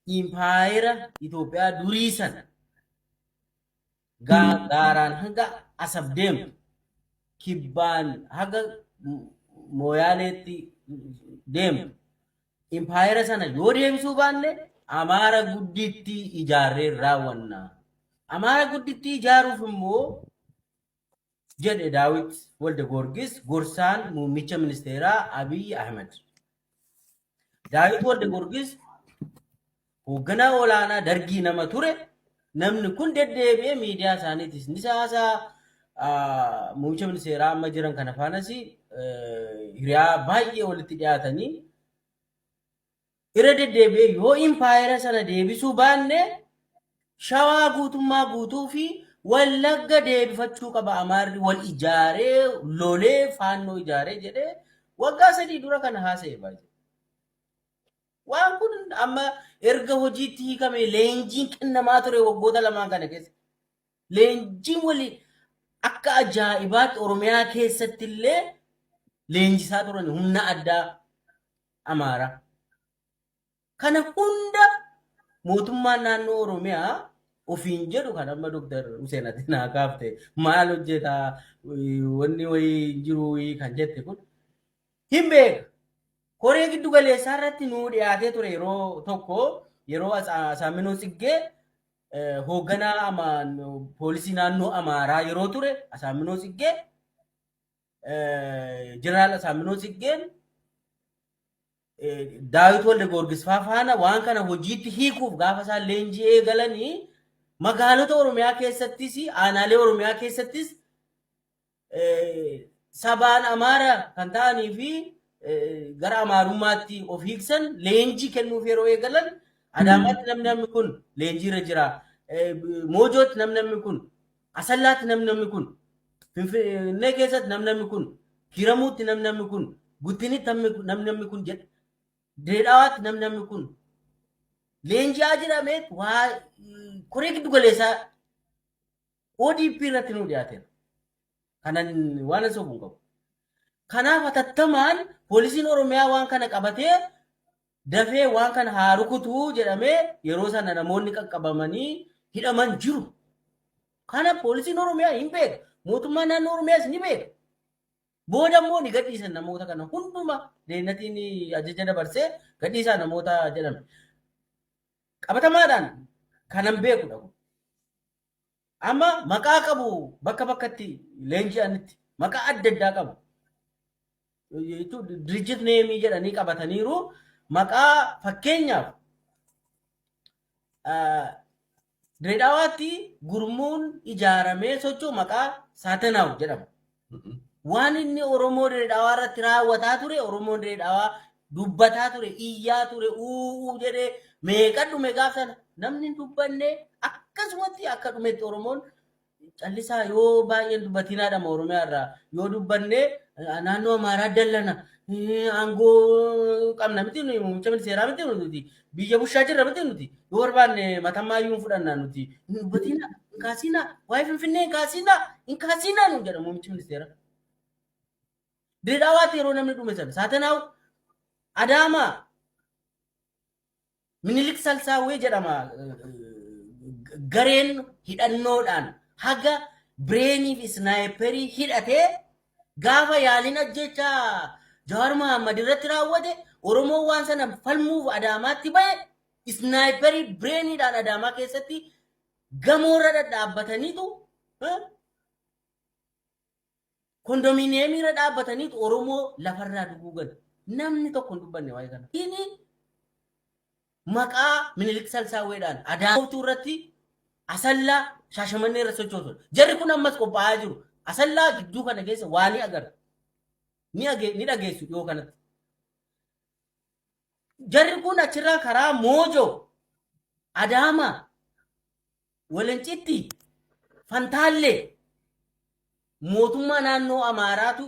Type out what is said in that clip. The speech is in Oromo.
Impaayera Itoophiyaa durii sana gaaraan hanga Asab deemtu, kibbaan haga Mooyaaleetti deemtu, impaayera sana yoo deebisuu baanne Amaara gudditti ijaarree raawwanna. Amaara gudditti ijaaruuf immoo, jedhe Daawit Walde Goorgis, gorsaan muummicha ministeeraa Abiy Ahmed. Daawit Walde Goorgis hoogganaa olaanaa Dargii nama ture. Namni kun deddeebi'ee miidiyaa isaaniitis ni saasaa, muummicha ministeeraa amma jiran kana faanas hiriyaa baay'ee walitti dhiyaatanii, irra deddeebi'ee yoo impaayera sana deebisuu baanne Shawaa guutummaa guutuu fi Wallagga deebifachuu qaba Amaarri wal ijaaree lolee Faannoo ijaaree jedhee waggaa 3 dura kana haasa'e baay'ee. Waan kun amma erga hojiitti hiikame leenjiin kennamaa ture waggoota lamaan kana keessa. Leenjiin walii akka ajaa'ibaatti Oromiyaa keessatti illee leenjisaa turan humna addaa Amaaraa. Kana hunda mootummaan naannoo Oromiyaa ofiin jedhu kan amma Dr. Hussein ati naa kaafte, maal hojjeta, wanni wayii hin jiru kan jette kun hin beeka. Koree giddu galeessaa irratti nuu dhiyaatee ture yeroo tokko, yeroo Asaaminoo Tsiggee hoogganaa poolisii naannoo Amaaraa yeroo ture. Asaaminoo Tsiggee, Jeneraal Asaaminoo Tsiggeen Daawit Walde Goorgis faa faana waan kana hojiitti hiikuuf gaafa isaan leenjii eegalanii, magaalota Oromiyaa keessattis, aanaalee Oromiyaa keessattis sabaan Amaara kan ta'anii fi gara Amaarummaatti of hiiksan leenjii kennuuf yeroo eegalan, Adaamaatti namni namni kun leenjii irra jira. Moojootti namni namni kun, Asallaatti namni namni kun, Finfinnee keessatti namni namni kun, Kiiramuutti namni namni kun, Guttinitti namni namni kun jedhe. Direedhawaatti namni namni kun leenji'aa jedhamee waa koree giddu galeessaa ODP irratti nuu dhiyaateera. Kanan waan sobu hin qabu. Kanaaf hatattamaan poolisiin Oromiyaa waan kana qabatee dafee waan kana haa rukutu jedhamee yeroo sana namoonni qaqqabamanii hidhaman jiru. Kana poolisiin Oromiyaa hin beeka. Mootummaan naannoo Oromiyaas ni beeka. Booda immoo ni gadhiisan namoota kana hunduma, deenatiin ajaja dabarsee gadhiisaa namoota jedhame. Qabatamaadhaan kanan beekudha kun. Amma maqaa qabu, bakka bakkatti leenji'anitti maqaa adda addaa qabu. Dirijit neemii jedhanii qabataniiru. Maqaa fakkeenyaaf Direedhaawaatti gurmuun ijaaramee socho'u maqaa Saatanaaw jedhama. Waan inni Oromoo Direedhaawaa irratti raawwataa ture, Oromoon Direedhaawaa dubbataa ture, iyyaa ture, uuu jedhee meeqa dhume gaaf sana, namni hin dubbanne. Akkasumatti akka dhumetti Oromoon callisaa, yoo baay'een dubbatinaadhama Oromiyaa irraa yoo dubbanne naannoo Amaaraa dallana, aangoo qabna miti nuyi, muummicha ministeeraa miti nuti, biyya bushaa jirra miti nuti, yoo barbaanne matammaa iyyuu hin fudhanna nuti, hin dubbatinaa, hin kaasinaa, waa'ee Finfinnee hin kaasinaa, hin kaasinaa nuun jedha muummichi ministeeraa. Dirredhaawaatti yeroo namni dhume sana Saatanaawu, Adaamaa Minilik Salsaawwee jedhama, gareen hidhannoodhaan haga bireenii fi isnaayiperii hidhatee gaafa yaaliin ajjechaa Jawaar Mohaammed irratti raawwate, Oromoon waan sana falmuuf Adaamaatti ba'e, isnaayiperii bireeniidhaan Adaamaa keessatti gamoorra dhadhaabbataniitu, kondominiyeemiirra dhaabbataniitu Oromoo lafarraa duguugan. Namni tokko hin dubbanne waa'ee kana. Inni maqaa Minilik Salsaawweedhaan Adaamtuu irratti, Asallaa, Shaashamannee irra sochoosu. Jarri kun ammas qophaa'aa jiru. Asallaa gidduu kana keessa waa ni agartu. Ni dhageessu dhiyoo kanatti. Jarri kun achirraa karaa Moojoo, Adaamaa, Walancitti, Fantaallee mootummaa naannoo Amaaraatu